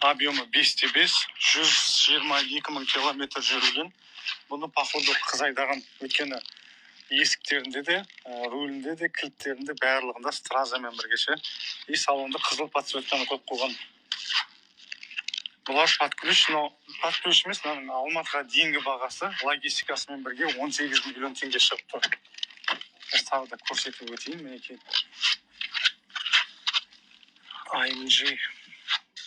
Объемы 5,5, 122 мың километр жүрілген. Бұны, походу, қыз айдаған, өйткені есіктерінде де, рулінде де, кілттерінде, барлығында стразамен бірге ше. И салонды қызыл подсветканы қойып қойған. Бұлар под ключ, но под ключ емес, мынаның Алматыға дейінгі бағасы логистикасымен бірге 18 миллион теңге шығып тұр. Қазір тағы да көрсетіп өтейін, мінекей. AMG,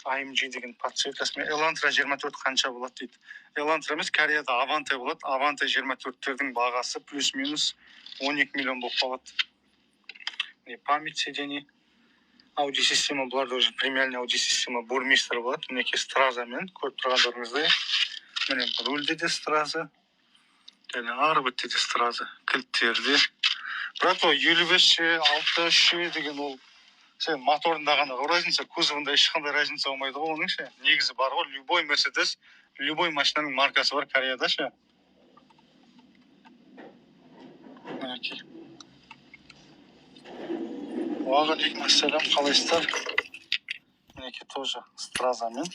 AMG деген подсветкасымен. Элантра 24 қанша болады дейді. Элантра емес, Кореяда Аванте болады. Аванте 24-тердің бағасы плюс-минус 12 миллион болып қалады. Міне, память сидений. Ауди система, бұларда уже премиальный Ауди система Бурмистер болады. Мінекей, стразамен көріп тұрғандарыңыздай. Міне, рульде де страза. Және ары бетте де страза. Кілттері де. Бірақ ол 55 ше, 6 ше деген ол сен моторында ғана разница, кузовында ешқандай разница болмайды ғой оның ше. Негізі бар ғой, любой Мерседес, любой машинаның маркасы бар Кореяда ше. Мінекей. Уағалейкум ассалям, қалайсыздар? Мінекей, тоже стразамен.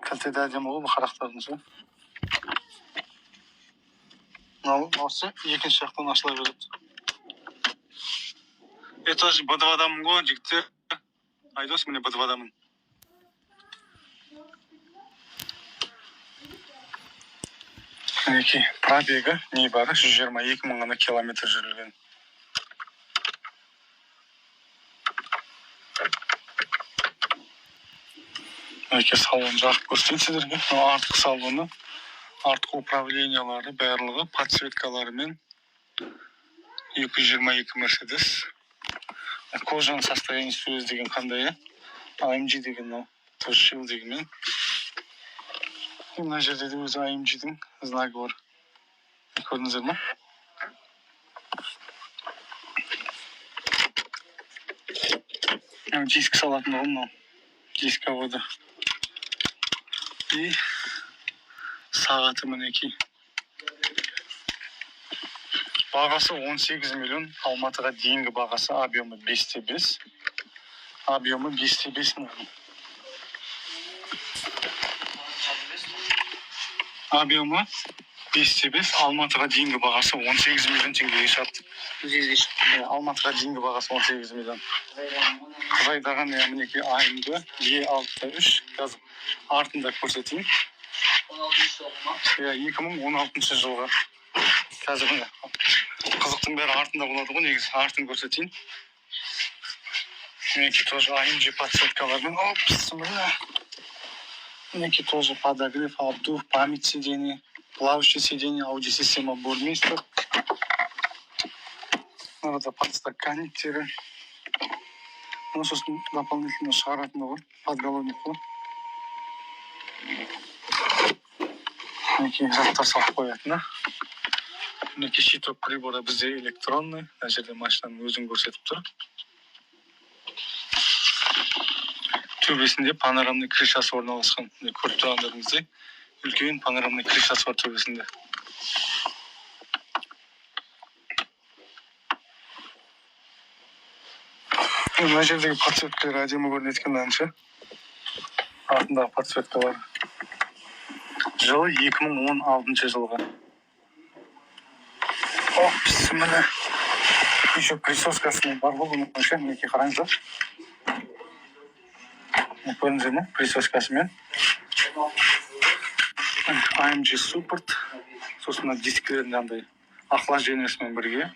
Кілті де әдемі ғой бұл қарақтардың ше. Мынау осы екінші жақтан ашыла береді. Этаж Б2-дамын ғой, жігіттер. Айдос, міне, Б2-дамын. Мінекей, пробегі небәрі 122 мың ғана километр жүрілген. Мінекей, салон жағып көрсетейін сіздерге. Мынау артқы салоны, артқы управлениялары барлығы подсветкаларымен. 222 Мерседес. Кожаның состояниесі өзі деген қандай, иә? AMG деген мынау тоже шилдигімен. И мына жерде де өзі AMG-дің знагы бар. Көрдіңіздер ма? Мынау диск салатын ғой мынау. Дисководы. И сағаты мінекей. Бағасы 18 миллион, Алматыға дейінгі бағасы, объемы 5,5. Объемы 5,5 мынаның. Объемы 5,5, Алматыға дейінгі бағасы 18 миллион теңгеге шығады. 18-ге шықты. Иә, Алматыға дейінгі бағасы 18 миллион. Қыз айдаған, иә, мінекей, AMG E63, қазір артында көрсетейін. 16 жылғы ма? Иә, 2016 жылғы. Қазір міне, қызықтың бәрі артында болады ғой негізі. Артын көрсетейін. Мінекей, тоже AMG подсветкалармен. Оп, бісміллә. Мінекей, тоже подогрев, обдув, память сидений, плавающее сиденье, аудиосистема Бурмистер. Мынада подстаканниктері. Ну, сосын дополнительно шығаратыны ғой, подголовник қой. Мінекей, заттар салып қоятыны. Мінекей, щиток приборы бізде электронный. Мына жерде машинаның өзін көрсетіп тұр. Төбесінде панорамный крышасы орналасқан. Міне, көріп тұрғандарыңыздай, үлкен панорамный крышасы бар төбесінде. Мына жердегі подсветкалар әдемі көрінеді екен мынаның ше. Артындағы подсветкалар. Жылы 2016 жылғы. О, бісміллә. Еще присоскасымен бар ғой бұның ше, мінекей, қараңыздар. Міне, көрдіңіздер ме? Присоскасымен. AMG Support. Сосын мына дискілерінде андай охлаждениесімен бірге.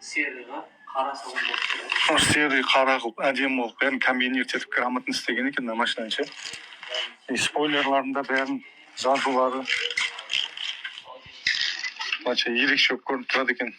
Серыйға қара салон болып тұр. Мынау серый қара қылып, әдемі қылып, бәрін комбинировать етіп, грамотно істеген екен мына машинаны ше. И спойлерларында бәрін жазулары былайша ерекше болып көрініп тұрады екен.